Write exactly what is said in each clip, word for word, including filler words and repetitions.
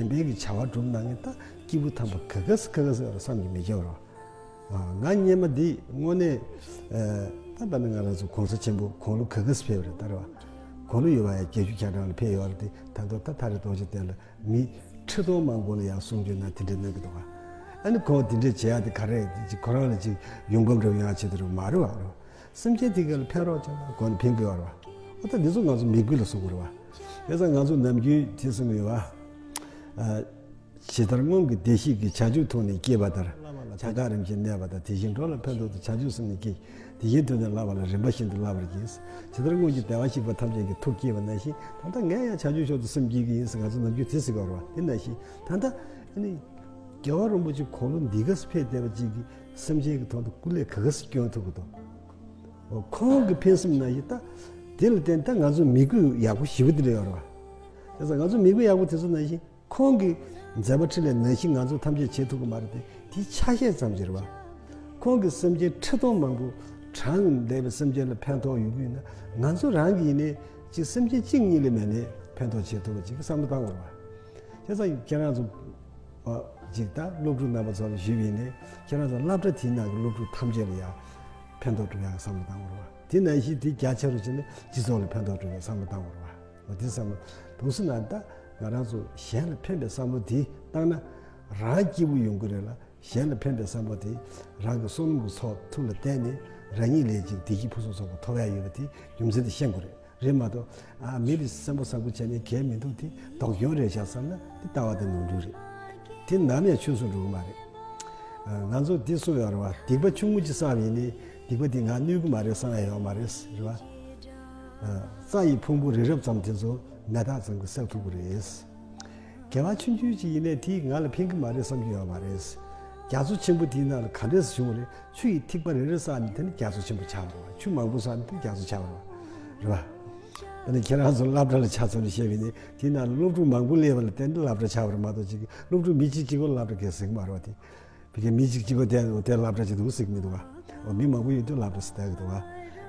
བན་གྱི་བྱ་བ་སྒྲུབ་གནང་མཁན་ད་སྐྱེས་བུ་དམ་པ་ག་ག་སེ་ག་ག་སེ་ཡོད་རེད་བསམ་གྱི་མི་སྐྱེ་བ་རེད་བ། ང་སྔོན་མ་འདི་དངོས་གནས་ད་ད་ནི་ང་རང་ཚོ་གོང་ས་ཆེན་པོ་དགུང་ལོ་ག་ག་སེ་ཕེབས་རེད་ད་རེད་བ། དགུང་ལོ་ཡོད་པ་ཡང་བརྒྱད་ཅུ་གྱ་གྲངས་ལ་ཕེབས་ཡོད་རེད་དེ། ད་དུང་ད་ཐག་རིང་རྡོ་རྗེ་གདན་ལ་མི་ཁྲི་སྟོང་མང་པོ་ལ་ཡང་གསུང་ཆོས་གནང་དེ་འདྲ་གནང་གི་འདུག་བ། ཨ་ནི་ཁོང་དེ་འདྲ་བྱེད་ཡག་དེ་ག་རེ་རེད་ཅིག་ཁོ་རང་ལ་ཅིག་ཡོང་འབབ་འདྲ་ཡོང་ཡག་ཆེད་དུ་རེད་མ་རེད་བ། སེམས་ཅན་དེ་ག་ལ་ཕན་རོགས་བྱས་ན་དགོས་ན་ཕན་གི་ཡོད་རེད་བ། ཨོ་ད་འདི་ཚོ་ང་ཚོ་མི་དགོས་ལ་གསུང་གི་རེད་བ། བྱས་ཙང་ང་ཚོ་ནམ་རྒྱུན་དེ་གསུང་གི་ཡོད་བ། ཇི་ལྟར་སྔོན་གྱི་བདེ་གཤེགས་ཀྱིས་བྱང་ཆུབ་ཐོབ་ནས་སྐྱེས་པ་ལྟར། བྱང་ཐང་རིམ་བཞིན་གནས་པ་དང་། དེ་བཞིན་འགྲོ་ལ་ཕན་ཐོགས་དང་། བྱང་ཆུབ་སེམས་ནི་སྐྱེ། དེ་བཞིན་ཐོབ་ནས་བསླབ་པ་ལ་རིམ་པ་བཞིན་དུ་བསླབ་པར་བགྱི། ཇི་ལྟར་སྔོན་གྱི་བདེ་བར་གཤེགས་པ་ཐམས་ཅད་ཀྱི་ཐུགས་བསྐྱེད་པ་ནང་བཞིན། ད་ལྟ་ངས་ཡང་བྱང་ཆུབ་མཆོག་ཏུ་སེམས་བསྐྱེད་ཀྱི་ཡིན་ཟེར་ང་ཚོ་ནམ་རྒྱུན་དེ་ཟེར་གྱི་ཡོད་རེད་བ། དེ་ནང་བཞིན་ད་ལྟ་ཨ་ནི་རྒྱལ་བ་རིན་པོ་ཆེ་དགུང་ལོ་འདི་ག་སེ་ཕེབས་བསྡད་པ་ཅིག་གིས་སེམས་ཅན་གྱི་ཐོག་ཏུ་སྐུ་ལས་ག་ག་སེ་སྐྱོན་ཐུབ་ཀྱི་འདུག་ཁོང་གི་ཕན་སེམས་ནང་བཞིན་ད་དེ་ལ་བརྟེན་ད་ང་ཚོ་མི་དགོས་ཡག་པོ་ཞེ་པོ་དེ་འདྲ་ཡོད་རེད་བ། བྱས་ཙང་ང་ཚོ་མི་དགོས་ཡག་པོ་དེ་ཚོ་ནང་བཞིན། ཁོང་གི་མཛད་པ་འཕྲིན་ལས་ནང་བཞིན་ང་ཚོ་ཐམས་ཅད་བྱེད་ཐུབ་ཀྱི་མ་རེད་དེ། དེ་ཆ་ཤས་ཙམ་ཅིག་རེད་བ། ཁོང་གིས་སེམས་ཅན་ཁྲི་སྟོང་མང་པོ་གྲངས་འདས་པའི་སེམས་ཅན་ལ་ཕན་ཐོགས་ཡོང་གི་ཡོད་ན། ང་ཚོ་རང་གིས་ཡིན་ནའི་ཅིག་སེམས་ཅན་གཅིག་གཉིས་ལས་མེད་ནའི་ཕན་ཐོགས་བྱེད་ཐུབ་པ་ཅིག་བསམ་བློ་བཏང་དགོས་རེད་བ། བྱས་ཙང་ཁྱེད་རང་ཚོ་ཅིག་ད་སློབ་ཕྲུག་རྣམ་པ་ཚོ་ལ་ཞུས་པ་ཡིན་ནའི། ཁྱེད་རང་ཚོ་སློབ་གྲྭ་དེའི་ནང་གི་སློབ་ཕྲུག་ཐམས་ཅད་ལ་ཡང་ཕན་ཐོགས་འགྲོ་ཡག་བསམ་བློ་བཏང་དགོས་རེད་བ། དེ་ནང་བཞིན་དེ་རྒྱ་ཆེ་རུ་ཕྱིན་ནས་སྤྱི་ཚོགས་ལ་ཕན་ཐོགས་འགྲོ་ཡག་བསམ་བློ་བཏང་དགོས་རེད་བ། འོ་དེ་བསམ་བློ། དུང་སི་ནང་ད་ང་རང་ཚོ་གཞན་ལ་ཕན་པའི་བསམ་བློ་དེ་བཏང་ན་རང་སྐྱིད་པོ་ཡོང་གི་རེད་ལ། གཞན་ལ་ཕན་པའི་བསམ་བློ་དེ་རང་གི་བསོད་ནམས་ཀྱི་ཚོགས་མཐུ་ལ་བརྟེན་ནས་རང་ཉིད་ལས་ཅིག་བདེ་སྐྱིད་ཕུན་སུམ་ཚོགས་པ་ཐོབ་ཡ་ཡོད་པ་དེ་རྒྱུ་མཚན་དེ་ཤེས་དགོས་རེད། རེད་མ་གཏོགས་ཨ་མི་རེ་སེམས་པ་བཟང་པོ་བྱས་ནས་གལ་མི་འདུག་དེ་སྡུག་གྱོང་རེད་བཞག་བསམ་ན་དེ་ལྟ་བ་དེ་ནོར་འཁྲུལ་རེད། དེ་ནམ་ཡང་ཆུད་ཟོས་འགྲོ་གི་མ་རེད། ང་ཚོ་འདི་གསུངས་ཡོད་རེད་བ། སྡིག་པ་ཆུང་ངུ་ཅིག་བསགས་པ་ཡིན་ནའི་སྡིག་པ་འདི་ང་གནོད་ཀྱི་མ་རེད་བསམ་ཡ་ཡོད་མ་རེད། རེད་བ། རྩྭ་ཡི་ཕུང་པོ་རི་རབ་ཙམ་དེ་ཚོ་མེ་སྟག་ཙམ་གྱིས་བསྲེག་ཐུབ་ཀྱི་རེད། དགེ་བ་ཆུང་ཆུང་ཅིག་ཡིན་ནའི་དེས་ང་ལ་ཕན་གྱི་མ་རེད་བསམ་གྱི་ཡོད་མ་རེད། རྒྱ་མཚོ་ཆེན་པོ་དེའི་ནང་ལ་ག་འདྲས་སེ་བྱུང་བ་རེད། ཆུ་ཡི་ཐིགས་པ་རེ་རེ་བསགས་ནས་དེ་ནི་རྒྱ་མཚོ་ཆེན་པོ་ཆགས་པ་རེད་བ། ཆུ་མང་པོ་བསགས་ནས་དེ་རྒྱ་མཚོ་ཆགས་པ་རེད་བ། རེད་བ། ད་ནི་ཁྱེད་རང་ཚོ་སློབ་གྲྭ་ལ་ཆ་མཚོན་ནས་བཤད་པ་ཡིན་ནའི་དེའི་ནང་ལ་སློབ་ཕྲུག་མང་པོ་སླེབས་པ་ལ་བརྟེན་ནས་སློབ་གྲྭ་ཆགས་པ་རེད་མ་གཏོགས་ཅིག་སློབ་ཕྲུག་མི་གཅིག་གཅིག་པོ་སློབ་གྲྭ་གས་ཟེར་གྱི་མ་རེད་བ་དེ། བི་ཀའི་མི་གཅིག་གཅིག་པོ་དེ་དེ་སློབ་གྲྭ་གཅིག་འདུག་ཟེར་གྱི་མི་འདུག་བ། འོ་མི་མང་པོ་ཡོད་དུས་སློབ་གྲྭ་ཟེར་བསྡད་ཀྱི་འདུག་བ།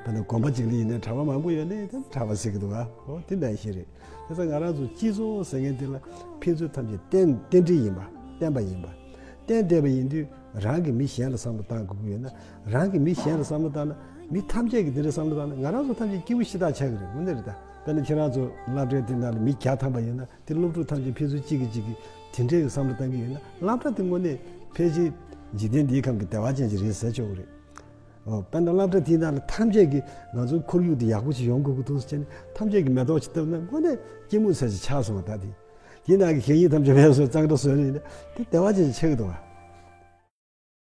དཔེར་ན་དགོན་པ་གཅིག་ལ་ཡིན་ནའི་གྲྭ་པ་མང་པོ་ཡོད་ནའི་དེ་གྲྭ་པ་ཟེར་གྱི་འདུག་བ། འོ་དེ་འདྲ་ཞིག་རེད། དེ་ཚོ་ང་རང་ཚོ་སྤྱི་ཚོགས་ཟེར་མཁན་དེ་ལ་ཕན་ཚུན་ཐམས་ཅད་རྟེན་རྟེན་འབྲེལ་ཡིན་པ་བརྟེན་པ་ཡིན་པ། བརྟེན་བསྡད་པ་ཡིན་དུས་རང་གིས་མི་གཞན་ལ་བསམ་བློ་བཏང་དགོས་ཀྱི་ཡོད་ན། རང་གིས་མི་གཞན་ལ་བསམ་བློ་བཏང་ན་མི་ཐམས་ཅད་ཀྱིས་དེ་འདྲ་བསམ་བློ་བཏང་ན་ང་རང་ཚོ་ཐམས་ཅད་སྐྱིད་པོ་ཞེ་དྲག་ཆགས་ཀྱི་རེད། དངོས་གནས་རེད་ད། དཔེར་ན་ཁྱེད་རང་ཚོ་སློབ་གྲྭའི་དེ་ནང་ལ་མི་བརྒྱ་ཐམ་པ་ཡོད་ན། དེ་སློབ་ཕྲུག་ཐམས་ཅད་ཕན་ཚུན་གཅིག་གིས་གཅིག་གིས་དེ་འདྲའི་བསམ་བློ་བཏང་གི་ཡོད་ན། སློབ་གྲྭ་དེ་དངོས་གནས་ཕལ་ཆེར་འཇིག་རྟེན་འདིའི་ཁམས་ཀྱི་བདེ་བ་ཅན་ཅིག་རེད་ཟེར་ཆོག་གི་རེད། འོ། དཔེར་ན་སློབ་གྲྭ་དེའི་ནང་ལ་ཐམས་ཅད་ཀྱིས་ང་ཚོའི་ཁོར་ཡུག་འདི་ཡག་པོ་ཞིག་ཡོང་དགོས་ཀྱི་འདུག་ཟེར་ནས་ཐམས་ཅད་ཀྱིས་མེ་ཏོག་ཅིག་བཏབ་ན་དངོས་གནས་སྐྱིད་མོ་ཟེར་ཞིག་ཆགས་སོང་བ། ད་དེ་དེའི་ནང་གི་གད་སྙིགས་ཐམས་ཅད་མེད་པ་བཟོས་གཙང་སྦྲ་བཟོས་ནས་ཡིན་ན་དེ་བདེ་བ་ཅན་ཅིག་ཆགས་ཀྱི་འདུག་བ།